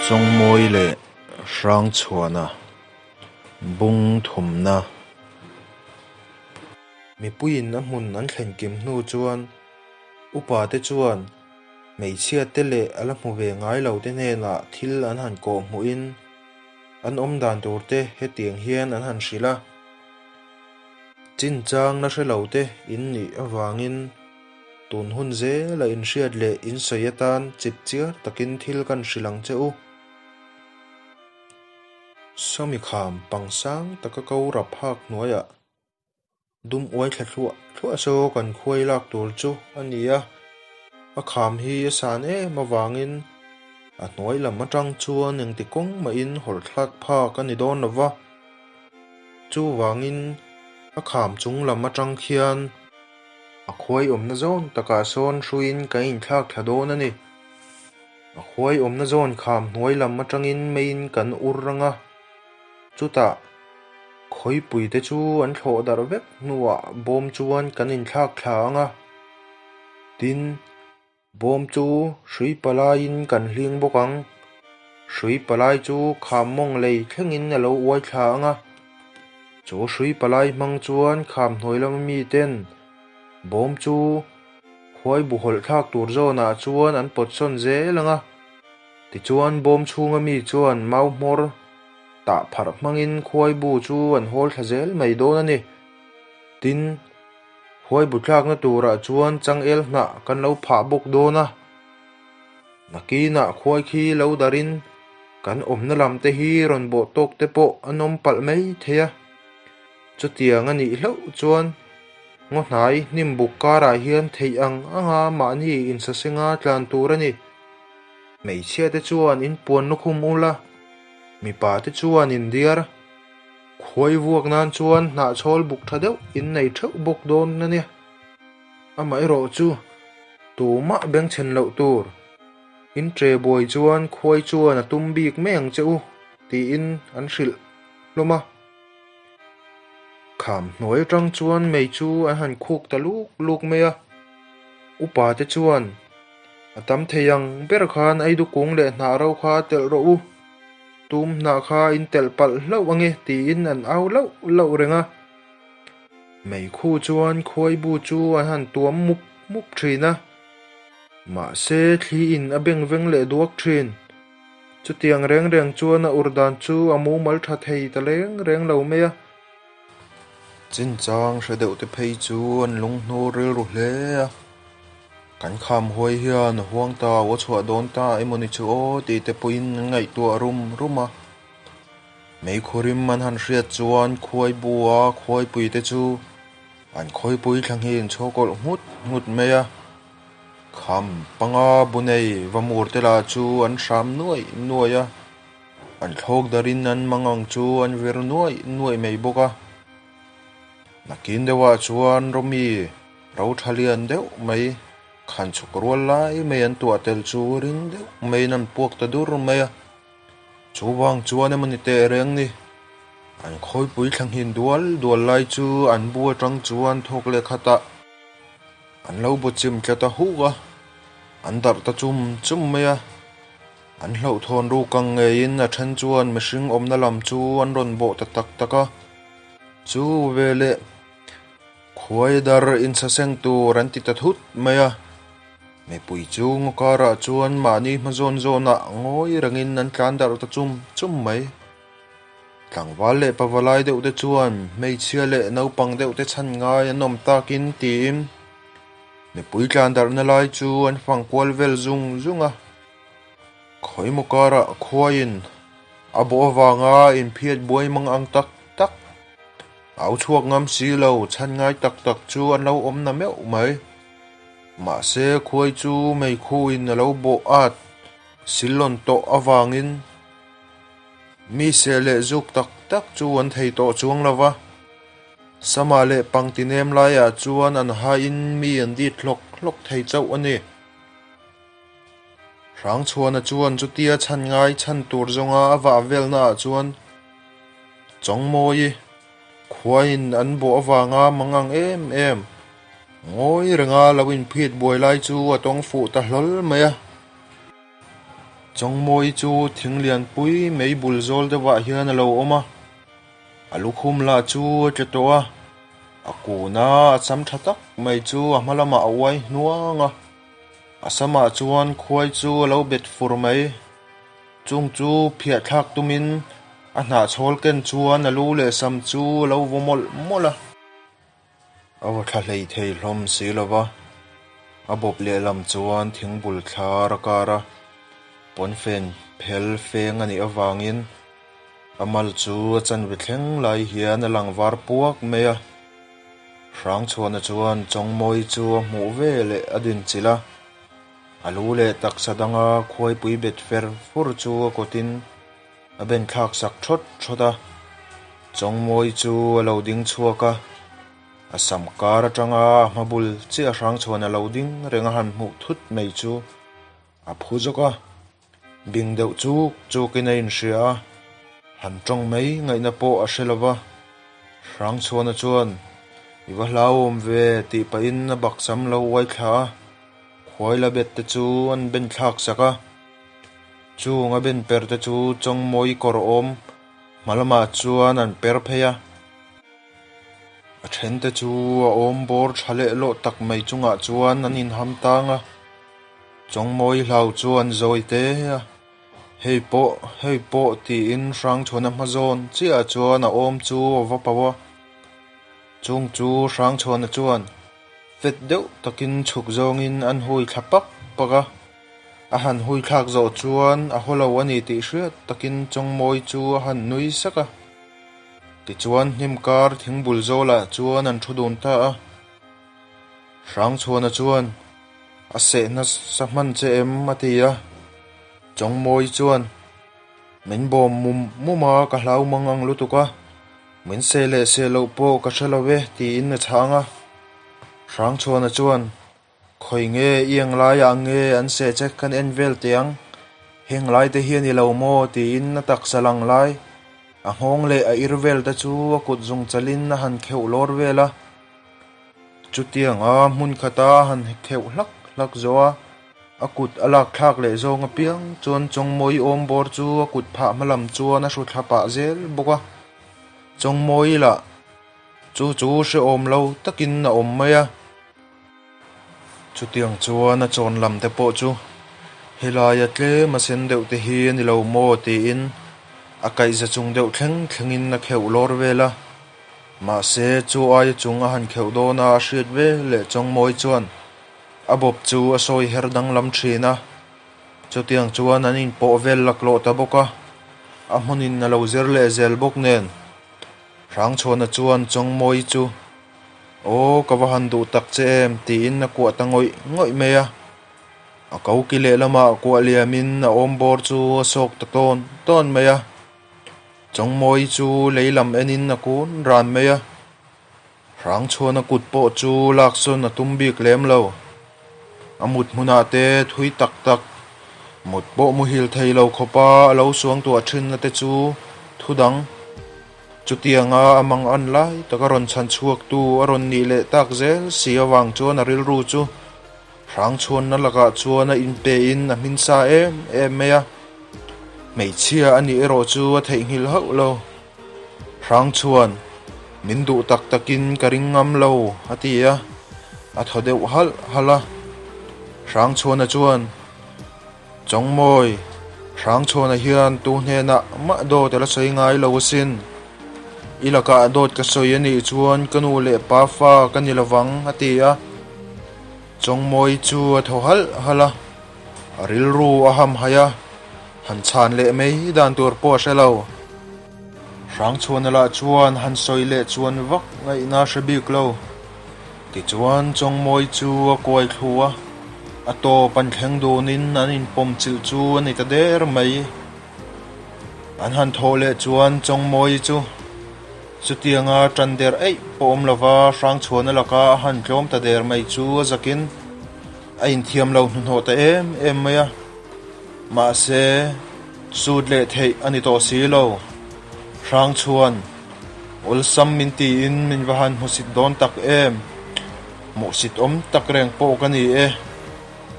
Chawngmawi leh Hrangchhuana bung thumna. Mipuiin a hmun an thlen kim hnu chuan upa te chuan hmeichhia te leh a la hmu ve ngai lo te hnenah thil an han kawh hmuhin an awm dan tur te hetiang hian an han hrilh a. Chinchang la hre lo te in nih avangin tun hun zela inhriat leh insawi atan chip chiar takin thil kan hrilh ang che u. Sawmi kham pang sang taka ko rap hak hnuaiah dum uai thla thluah thluah saw kan khuai lak tur chu a ni a, a kham hi a san em avangin a hnuai lam atang chuan engti kawng mahin hawlh thlak phak a ni dawn lo va. Chuvangin a kham chung lam atang khian a khuai awmna zawn takah sawn hruiin kan inthlak thla dawn a ni. A khuai awmna zawn kham hnuai lam atangin meiin kan ur rang a, chutah khawipui te chu an thlawh darh vek hnuah bawm chuan kan inthlak thla ang a, tin, Bawm chu hrui palaiin kan hling bawk ang. Hrui palai chu kham mawng lei thlengin a lo uai thla ang a. Chu hrui palai hmang chuan kham hnuai lama miten bawm chu khuai bu hawlh thlak tur zawnah chuan an pawt sawn zel ang a. Tichuan bawm chhunga mi chuan mau hmawr tah pharh hmangin khuai bu chu an hawl thla zel mai dawn a ni. Tin. Huai bu tlakna turah chuan changel hnah kan lo phah bawk dawn a, nakinah khuai khi lo darin kan awmna lam te hi rawn bawh tawk te pawh an awm palh mai thei a. Chutiang a nih hlauh chuan ngaw hnai hnim buk karah hian theih ang anga mahni insasenga tlan tur a ni. Hmeichhia te chuan inpuan lukhum ula, mipa te chuan indiar. Khuai vuak nan chuan hnahchhawl buk tha deuh in nei theuh bawk dawn a nia. Amaherawh chu tumah bengchhen loh tur in tre buai chuan khuai chuan a tum bik mai ang che u tiin an hrilh hlawm a. Kham hnuai atang chuan mei chu an han khuk ta luk luk mai a. Upa te chuan a tam thei ang ber khan aidu kung leh hnah ro kha telh rawh u. Tum hnah kha in telh palh hlauh ange tiin an au lauh lauh reng a. Meikhu chuan khuaibu chu an han tuam mup mup thin a. Mahse thli in a beng veng leh duak thin. Chutiang reng reng chuan a ur dan chu a mumal tha thei ta reng reng lo mai a. Chinchang hre deuh te phei chu an lunghnur rilru hle a. Kan kham huai hian a huang ta a chhuah dawn ta emaw ni chu aw tih te pawhin an ngaihtuah rum rum a. Meikhurim an han hriat chuan khuai bua khuaipui te chu an khawipui thla nghin chhawkawlh nghut nghut mai a. Kham panga bu nei va mur te lah chu an hram nuaih nuaih a, an thlawk darin an mang ang chu an vir nuaih nuaih mai bawk a. Nakin deuhah chuan Rawmi Ro tha lian deuh mai, khan chhuk rual lai mai an tuah tel chu ring deuh maiin an puak ta dur mai a. Chu vang chuan emaw ni teh reng ni. An khawipui thla nghin dual dual lai chu an bu atang chuan thawk leh khatah an lo bu chim tla ta huk a, an darh ta chum chum mai a. An hlauhthawn ru kang ngeiin a then chuan mihring awmna lam chu an rawn bawh ta tak tak a. Chu veleh. Khuai dar insaseng tur an ti ta thut mai a, mipui chu ngaw karah chuan mahni hma zawn zawnah ngawi rengin an tlan darh ta chum chum mai. Tlangval leh pavalai deuh te chuan hmeichhia leh naupang deuh te chhan ngai an awm takin tiin mipui tlan darhna lai chu an fang kual vel zung zung a, khawimaw karah khuaiin a bawh avanga inphiat buai mang ang tak tak. Au chhuak ngam si lo, chhan ngai tak tak chu an lo awm na meuh mai. Mahse, khuai chu meikhuin a lo bawh at silawn tawh avangin mi seh leh zuk tak tak chu an thei tawh chuang lo va. Sama leh pangti nem laiah chuan an hain mi an dit hlawk hlawk thei chauh a ni. Hrangchhuana chuan chutia chhan ngai chhan tur zawnga a vah velnaah chuan Chawngmawi khuain an bawh avanga mang ang em em ngawi renga lo inphit buai lai chu a tawng fuh ta hlawl mai a. Chawngmawii chu thing lianpui mei bul zawl deuhah hian a lo awm a, a lukhum lah chu a tle tawh a, a kun a, a cham tha tak mai chu a hma lamah a uai hnuang a, a samah chuan khuai chu a lo bet fur mai. Chung chu phiah thlak tumin a hnahchhawl ken chuan a lu leh sam chu a lo vaw mawlh mawlh a. A va thla hlei thei hlawm si lo va, a bawp lehlam chuan thingbul thlar a kar a, pawnfen phel feng a nih avangin a mal chu a chanve thleng lai hian a lang var puak mai a. Hrangchhuana chuan Chawngmawii chu a hmuh ve leh a dinchilh a, a lu leh taksa danga khuaipui bet fer fur chu a kawtin A ben thlak sak thawt thawt a, Chawngmawii chu a lo ding chhuak a, a sam kar atanga a hma bul chiah hrang chhuan a lo ding reng a han hmuh thut mai chu a phu zawk a, bing deuh chuk chukin a inhria a, han tawng mai ngaihna pawh a hre lo va, Hrangchhuana chuan i va hlauhawm ve tih pahin a baksam lo uai thla a, khuai la bet te chu an ben thlak sak a. Chung a ben per te chu Chawngmawi kawr awm hma lamah chuan an per phei a, a then te chu a awm bawr tha leh lawh tak mai chungah chuan an inham tang a, Chawngmawi hlau chuan zawi te a, hei pawh hei pawh tiin Hrangchhuana hma zawn chiahah chuan a awm chu a va pau a, chung chu Hrangchhuana chuan fet deuh takin chhuk zawngin an hui thla pak pak a. A han hui thlak zawh chuan a haw lo a ni tih hriat takin Chawngmawi chu a han nui sak a. Tichuan hnim kar thingbul zawlah chuan an thu dun ta a. Hrangchhuana chuan, A seh nasa hman che em? a ti a. Chawngmawi chuan, Min bawm mum mum a, ka hlau mang ang lutuk a. Min seh leh seh loh pawh ka hre lo e, tiin a chhang a. Hrangchhuana chuan, Khawi nge i eng laiah nge an seh che kan en vel teh ang, heng lai te hi a ni lo maw tiin a taksa lang lai, a nghawng leh a ir vel te chu a kut zung chalin a han kheuh lawr vel a. Chutianga hmun khata a han kheuh hlak hlak zawh a, a kut a lak thlak leh zawng apiang chuan Chawngmawi awmbawr chu a kut phah hma lam chuan a hru thla pah zel bawk a. Chawngmawi lah chu chu hrehawm lo takin a awm mai a. Chutiang chuan a chawn lam te pawh chu helaia tlem a sen deuh te hi a ni lo maw tiin a kaihza chung deuh thleng thlengin a kheuh lawr vel a. Mahse chu aia chung a han kheuh dawn a a hriat ve leh Chawngmawi chuan a bawp chu a sawi her danglam thin a. Chutiang chuan an inpawh vel laklawh ta bawk a, a hmunin a lo zir leh zel bawk nen Hrangchhuana chuan Chawngmawi chu Aw, ka va han duh tak che em? tiin a kuah ta ngawih ngawih mai a. A koki lehlamah kuah liamin a awm bawr chu a sawk ta tawn tawn mai a. Chawngmawi chu lei lam enin a kun ran mai a. Hrangchhuana kut pawh chu laksawn a tum bik lem lo. A mut hmunah te thui tak tak, mut pawh muhil thei lo khawpa a lo suangtuah thinna te chu thudang. Chutianga a mang an lai taka rawn chhan chhuaktu a rawn nih leh tak zel si avang chuan a rilru chu Hrangchhuanna lakah chuan a inpein a hmin sa em em mai a. Hmeichhia a nih erawh chu a theihnghilh hauh lo. Hrangchhuan, min duh tak takin ka ring ngam lo, a ti a, a thaw deuh halh halh a. Hrangchhuana chuan, Chawngmawi, Hrangchhuana hian tu hnenah mah dawt a la sawi ngai lo asin. I lakah dawt ka sawi a nih chuan ka nu leh pa fa ka ni lovang, a ti a. Chawngmawi chu a thaw halh halh a, a rilru a hamhaih a, han chhan leh mai dan tur pawh a hre lo. Hrangchhuana lah chuan han sawi leh chuan vak ngaihna a hre bik lo. Tichuan Chawngmawi chu a kuai thlu a, a tawp an thleng dunin an inpawm chilh chu a ni ta der mai. An han thawh leh chuan Chawngmawi chu chutianga tan der eih pawh awm lova Hrangchhuana laka a han tlawm ta der mai chu a zakin a inthiam lo hnuhnawh ta em em mai a. Mahse, sut leh theih a ni tawh si lo. Hrangchhuan, awlsam min tiin min va han hmusit dawn tak em? Hmuhsit awm tak reng pawh ka ni e.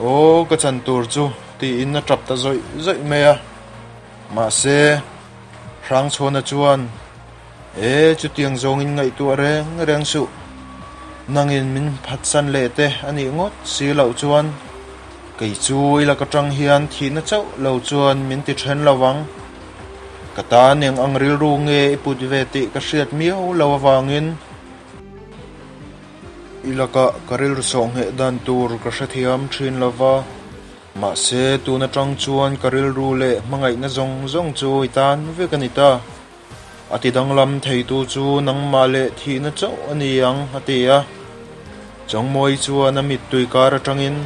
Aw, ka chan tur chu. tiin a tap ta zawih zawih mai a. Mahse, Hrangchhuana chuan, E, chutiang zawngin ngaihtuah reng reng suh. Nangin min phatsan leh te a nih ngawt si loh chuan kei chu i lak atang hian thihna chauh lo chuan min ti then lo vang. Ka tan eng ang rilru nge i put ve tih ka hriat miau lo avangin i lakah ka rilru sawhngheh dan tur ka hrethiam thin lo va. Mahse, tun atang chuan ka rilru leh hmangaihna zawng zawng chu i tan vek a ni ta. A ti danglam theitu chu nangmah leh thihna chauh a ni ang, a ti a. Chawngmawi chuan a mittui kar atangin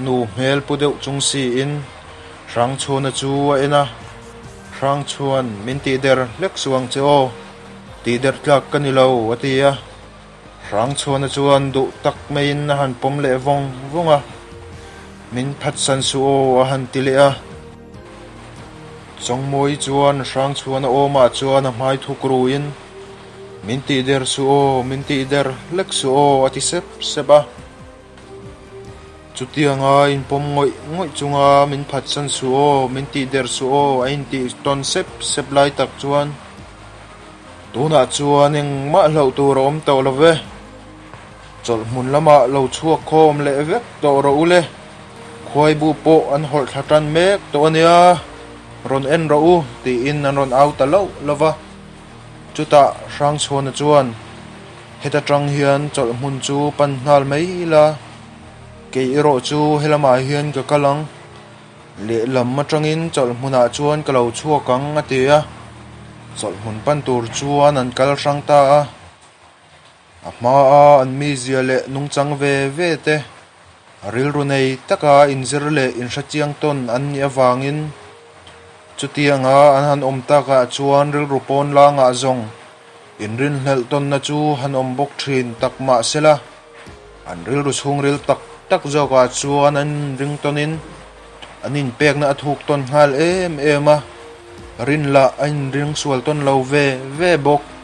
nu hmel pu deuh chung siin Hrangchhuana chu a en a, Hrangchhuan, min tihder hlek suh ang che aw, tihder tlak ka ni lo, a ti a. Hrangchhuana chuan duh tak maiin a han pawm leh vawng vawng a, Min phatsan suh aw, a han ti leh a. Chawngmawi chuan Hrangchhuana awmah chuan a hmai thuk ruin, Min tihder suh aw, min tihder hlek suh aw, a ti sep sep a. Chutianga inpawm ngawih ngawih chunga min phatsan suh aw, min tihder suh aw a intih tawn sep sep lai tak chuan tunah chuan engmah hlauh tur a awm tawh lo ve. Chawlh hmun lamah lo chhuak khawm leh vek tawh rawh u le. Khuaibu pawh an hawlh thla tan mek tawh a nia, rawn en rawh u tiin an rawn au ta loh lo va. Chutah Hrangchhuana chuan, Heta tang hian chawlh hmun chu pan nghal mai ila, kei erawh chu helamah hian ka kal ang. Lehlam atangin chawlh hmunah chuan ka lo chhuak ang a ti a. Chawlh hmun pan tur chuan an kal hrang ta a. A hmaa an mizia leh nungchang ve ve te rilru nei taka inzir leh inhrechiang tawn an nih avangin chutianga an han awm takah chuan rilru pawn langah zawng inrinhlelh tawnna chu han awm bawk thin tak mah sela an rilru chhungril tak tak zawkah chuan an inring tawnin an inpekna a thuk tawn nghal em em a, rin lah a inring sual tawn lo ve ve bawk.